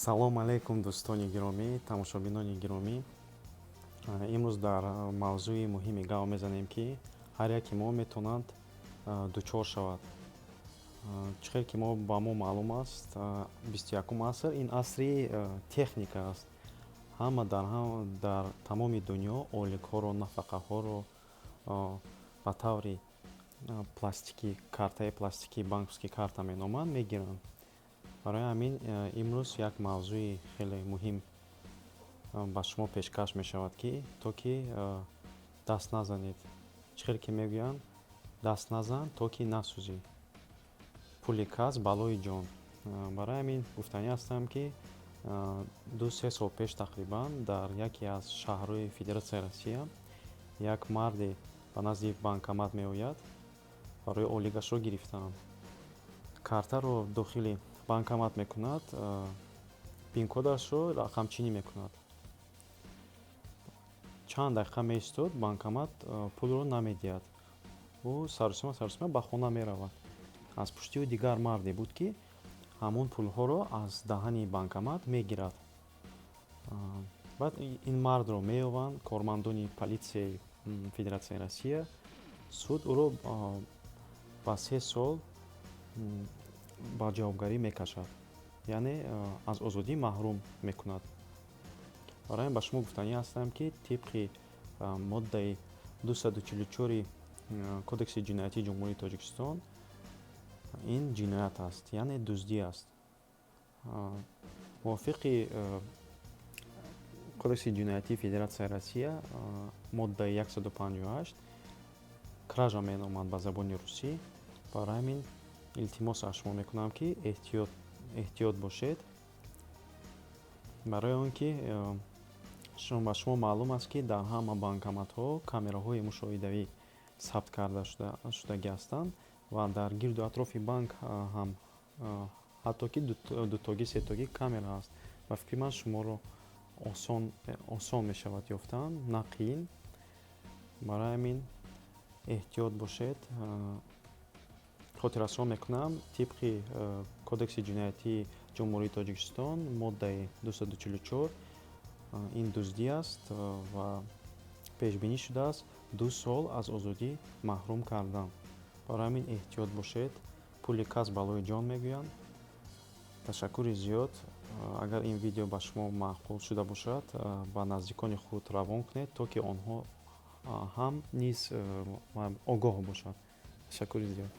Салом алейкум, дӯстони гиромӣ, тамошобинони гиромӣ. Имрӯз дар мавзӯи муҳиме гап мезанем, ки ҳар яке мо метавонад дучор шавад. Чӣ хел ки мо ба мо маълум аст, 21-ум аср ин асри техника аст. Ҳама дар тамоми дунё ойликҳоро, нафақаҳоро ба таври пластикӣ, картаи пластикӣ, банковский карта меноманд, мегиранд. Барои ҳамин имрӯз як мавзӯи хеле муҳим ба шумо пешкаш мешавад, ки то ки даст назанед. Чӣ хел ки мегӯянд, даст назан, то ки насӯзӣ, пули кас балои ҷон. Барои ҳамин гуфтанӣ ҳастам, ки 2-3 сол пеш тақрибан дар яке аз шаҳрҳои Федератсияи Россия як марде ба назди банкомат меояд барои ойликашро гирифтан. Картаро дохили банкомат мекунад, пин-кодашро рақамчинӣ мекунад. Чанд дақиқа меистод, банкомат пулро намедиҳад. Ӯ саросима саросима ба хона меравад. Аз пушти ӯ дигар марде буд, ки ҳамон пулҳоро аз даҳани банкомат мегирад. Баъд ин мардро меёбанд кормандони политсияи Федератсияи Россия. Суд ӯро ба 3 сол ба ҷавобгарӣ мекашад, яъне аз озодӣ маҳрум мекунад. Барои ҳамин ба шумо гуфтанӣ ҳастам, ки тибқи моддаи 244-и Кодекси ҷиноятии Ҷумҳурии Тоҷикистон ин ҷиноят аст, яъне дуздӣ аст. Мувофиқи Кодекси ҷиноятии Федератсияи Россия моддаи 158, кража меноманд ба забони русӣ. Барои ҳамин илтимос аз шумо мекунам, ки эҳтиёт бошед, барои он ки ба шумо маълум аст, ки дар ҳама банкоматҳо камераҳои мушоҳидавӣ сабт карда шудагӣ ҳастанд ва дар гирду атрофи банк ҳам ҳатто ки дутогӣ, сетогӣ камера ҳаст. Ба фикри ман, шуморо осон мешавад ёфтан, на қиин. Барои ҳамин эҳтиёт бошед. Хотиррасон мекунам, тибқи Кодекси ҷиноятии Ҷумҳурии Тоҷикистон моддаи 244 ин дуздӣ аст ва пешбинӣ шудааст 2 сол аз озодӣ маҳрум кардан. Барои ҳамин эҳтиёт бошед, пули кас балои ҷон мегӯянд. Ташаккури зиёд. Агар ин видео ба шумо маъқул шуда бошад, ба наздикони худ равон кунед, то ки онҳо ҳам низ огоҳ бошанд. Ташаккури зиёд.